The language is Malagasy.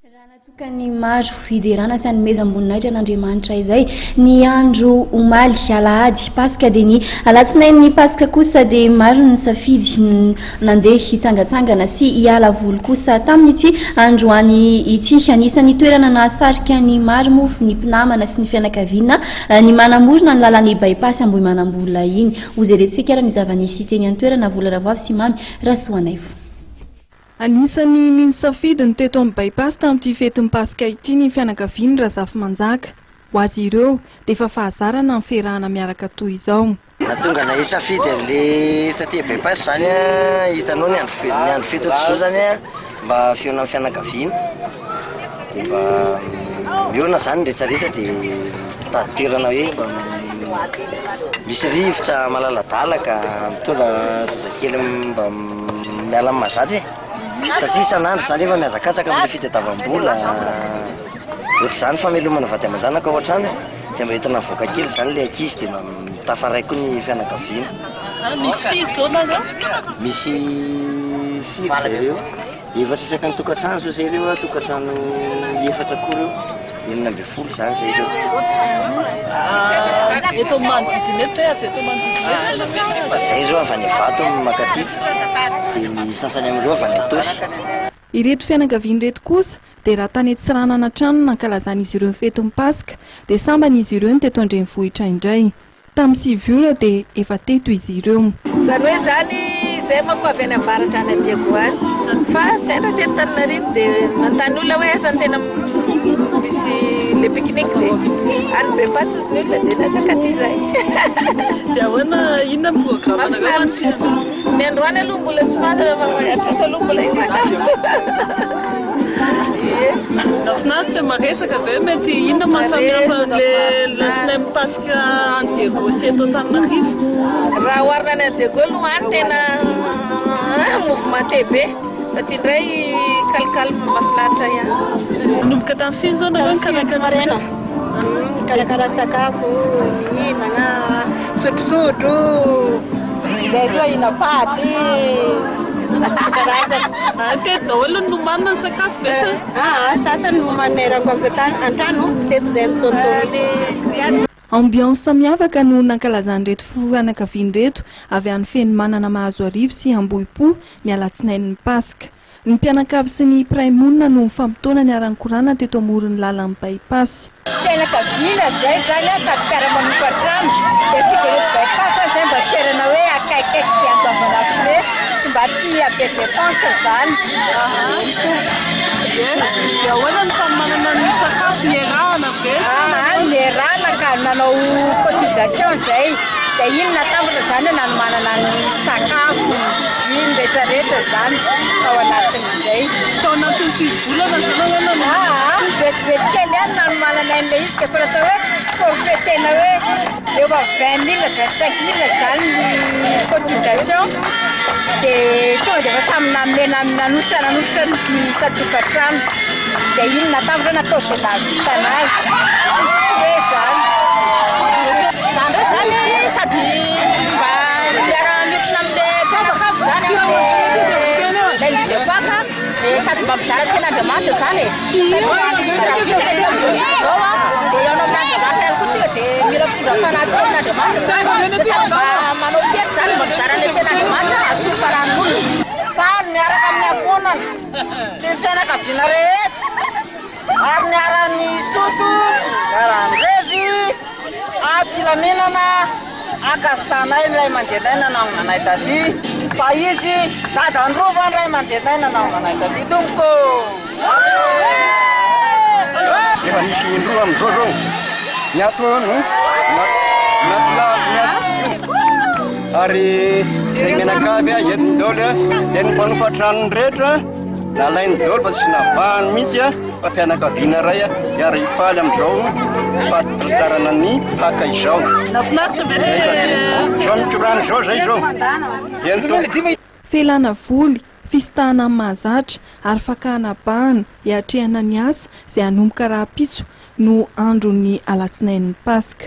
Raha natsokan'ny maro hiderana sy hanomezam-boninahitra an'Andriamanitra izay ny andro omaly alahady Paska dia ny alatsinain'ny Paska kosa dia maro ny nisafidy nandeha hitsangatsangana sy hiala voly kosa tamin'ity androany ity. Anisan'ny toerana nahasarika ny maro moa ny mpinamana sy ny fianakaviana ny manamorona ny lalan'ny By-pass Ambohimanambola iny. Hojerentsika ary ny zava-nisy teny an-toerana Vola Ravoavy sy Mamy Rasoanaivo. Anisan'ny nisafidy ny teto amin'ny By-pass tamin'ity fetin'ny Paska ity ny fianakavian'i Razafimanjaka. Ho azy ireo, dia efa fahazarana ny fiarahana miaraka toy izao. Nahatonga anay hisafidy an'le taty By-pass izany an, hitanao ny andro fe- ny andro fety ohatr'izao izany an, mba fihaonan'ny fianakaviana, dia mba mihaona izany ny rehetra rehetra dia mitady toerana hoe mba misy rivotra malaladalaka, mitondra zazakely mba miala amin'ny mahazatra e, satria isan'andro izany efa mihazakazaka amin'ny fitadiavam-bola, ohatr'izany famelomana vady aman-janaka ao an-trano e, dia mba entina mivoaka kely izany ilay ankizy dia mba tafaray koa ny fianakaviana. Misy firy izao nareo? Misy firy zareo? Efatra isaky ny tokantrano zao zay ireo, tokantrano efatra koa ireo, 16 zany zay ireo. Eto amin'ny manodidina eto ve avy eto manodidina eto? Fa zay zao avy any Ivato no mankaty, dia ny sasany amin'ireo avy any Itaosy. Ireto fianakaviana ireto kosa dia raha tany Antsiranana hatrany no nankalazan'izy ireo ny fetin'ny Paska dia sambany izy ireo no teto an-drenivohitra indray. Tamin'ny 9 ora dia efa teto izy ireo. Izany hoe izany izay manko avy any avaratra any Diego any fa sendra teto Tananarivo dia nanontany olona hoe aiza no tena misy le pique-nique dia any By-pass hozy ny olona dia nankaty izahay. Dia ahoana, inona ny programme-nareo Mahafinaritra. Ny androany aloha mbola tsy fantatra fa hatreto aloha mbola hisakafo. Ie. Mahafinaritra, maresaka ve? Mety inona maha samy hafa an'le latsinain'ny Paska any Diego sy eto Antananarivo? Raha oharina any Diego aloha any tena mouvementé be fa aty indray calme mahafinaritra ihany. Nanomboka tamin'ny firy izao nareo nikarakara? Maraina. Mikarakara sakafo, mihinagna, sotrosotro, dia koa hina paty, isan-karazany. Teto daholo no nomanina ny sakafo ve sa? Aa, sasany nomaninay rango avy an-trano, teto izay mitonotono izy. Ambiance miavaka no nankalazan'ireto fianakaviana ireto avy any Fenomanana Mahazoarivo sy Ambohipo ny alatsinain'ny Paska. Ny mpianakavy sy ny mpiray monina no nifamotoana niara-nikorana teto amoron'ny lalan'ny By-pass. Fianakaviana zay zany an, sady mpiara-manompo an-trano, dia fijereko By-pass zany zay mba toerana hoe akaikikaiky tsy andoavana frais, tsy mba tsy be dépense zany. Dia ahoana ny fanomanana ny sakafo, niarahana ve sa Aa, niarahana ka nanao cotisation zay. Dia iny natambatra izany nanomanana ny sakafo, ny jus, ny rehetra rehetra izany tao anatin'izay. Tao anatin'ny firy volana izany ianao nanomana? Aa, vetivety kely ihany nanomanana an'ilay izy ka efa natao hoe forfait tena hoe eo amin'ny 20 000, 25 000 izany ny cotisation dia tonga dia efa samy nanome nanolotra nanolotra ny isan-tokantrano. Dia iny natambatra natao izay nahavita anazy. Tsisy frais izany. Za ndray zany sady mba miara-miotrona amle mpianakavy zany amle lundi de Pâques de sady mba mizara tenin'Andriamanitra zany e, satria raha vita le amzao andro zao a de hihaona amin'Andriamanitra ihany koa tsika de mila mitondra fanahintsika amin'Andriamanitra zany de sady mba manao fety zany mba mizara le tenin'Andriamanitra hahasoa ny fanahin'olona. Faly miaraka amin'ny ankohonana sy ny fianakaviana rehetra. Ary niara-nisotro, niara-nirevy am-pilaminana, ankasitrahanay ny ray aman-dreninay nanangona anay taty, fa izy dadan-drova ny ray aman-dreninay nanangona anay taty tompoko. Efa nisy indroa amin'izao zao ny ato no natolahako ny ato io ary izay mianakavy eto daholo dia ny mpanofa trano rehetra Nalainy daholo fa tsy navahany mihitsy fa fianakaviana iray hiara hifaly amin'izao fahatratrarana ny Paka izao. Nahafinaritra be le. Izao mikorana izao zay izao. Eny tompoko. Felana voly, fisintahana amin'ny mahazatra ary fakana bahana hiatrehana ny asa izay hanomboka rahampitso no andron'ny alatsinain'ny Paska.